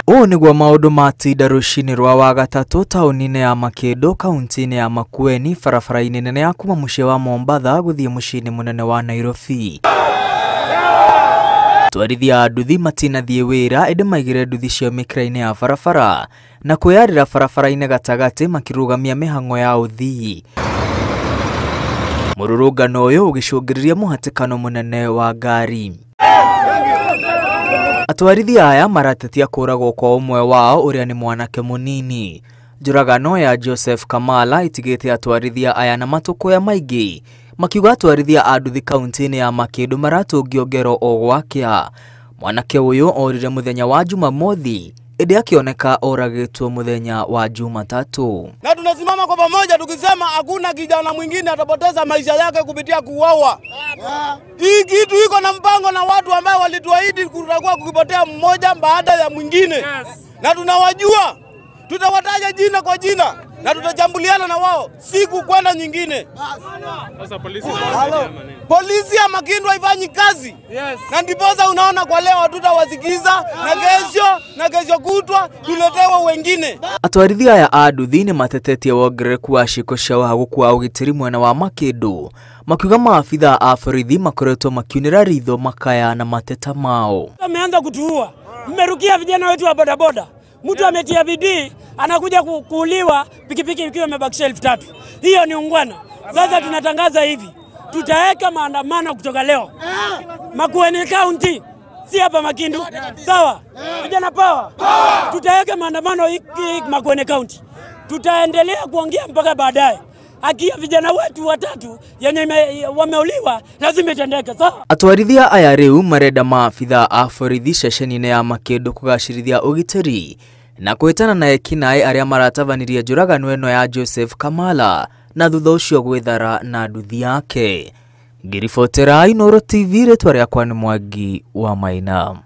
Ũũ nĩguo maũndũ matinda rũcinĩ rwa Wagatatu taũni-inĩ ya Makindu kaunti-inĩ ya Makueni barabara-inĩ nene ya kuma mũciĩ wa Mombatha gũthiĩ mũciĩ-inĩ mũnene wa Nairobi. Atwarithia a nduthi matinathiĩ wĩra ĩndĩ maigire nduthi ciao mĩkĩra-inĩ ya barabara na kwĩyarĩra barabara-inĩ gatagatĩ makĩrũgamia mĩhang'o ya ũthii. Mũrũrũngano ũyũ ũgĩcũngĩrĩria mũhatĩkano mũnene wa ngari. Atwarithia aya maratetia kũragwo kwa ũmwe wao ũrĩa nĩ mwanake mũnini. Njũragano ya Joseph Kamala itigĩte atwarithia aya na matũkũya maingĩ makiuga atwarithia a nduthi kaunti-inĩ ya Makindu maratũngio ngero o gwakĩa. Mwanake ũyũ orire mũthenya wa Jumamothi ĩndĩ akĩoneka oragĩtwo mũthenya wa Jumatatu. Na tunasimama kwa pamoja tukisema hakuna kijana mwingine atapoteza maisha yake kupitia kuuawa. Hii kitu iko na mpango na watu ambao walituahidi kutakuwa kukipotea mmoja baada ya mwingine. Yes. Na tunawajua, tutawataja jina kwa jina na tutajambuliana na wao siku kwenda nyingine. Sasa polisi polisi ya Makindu haifanyi kazi. Yes. Na ndiposa unaona kwa leo hatutawasikiza na kesho kutwa tuletewe wengine. Atwarithia aya a nduthi nĩ matetetie wongerereku wa ciĩko cia ũhagũku wa ũgitĩri mwena wa Makindu makiuga maabitha a borithi makoretwo makiunĩra ritho makaya na mateta mao. Wameanza kutuua, mmerukia vijana wetu wa bodaboda. Mtu ametia bidii anakuja kuuliwa pikipiki ikiwa imebakisha 3000. Hiyo ni ungwana. Sasa tunatangaza hivi, tutaweka maandamano kutoka leo Makueni County, si hapa Makindu. Sawa? Vijana power. Tutaweka maandamano Makueni County. Tutaendelea kuongea mpaka baadaye. Haki ya vijana wetu watatu yenye wameuliwa lazima itendeke. Sawa? Atwarithia aya rĩu marenda maabitha a borithi ceceni-inĩ ya Makindu kũgacĩrithia ũgitĩri na kwĩtana na ekinaĩ arĩa maratabanirie njũragano ĩno ya Joseph Kamala na thutha ũcio gwĩthara na nduthi yake. Ngiribotera Inooro TV, rĩtwa rĩakwa nĩ Mwangi wa Maina.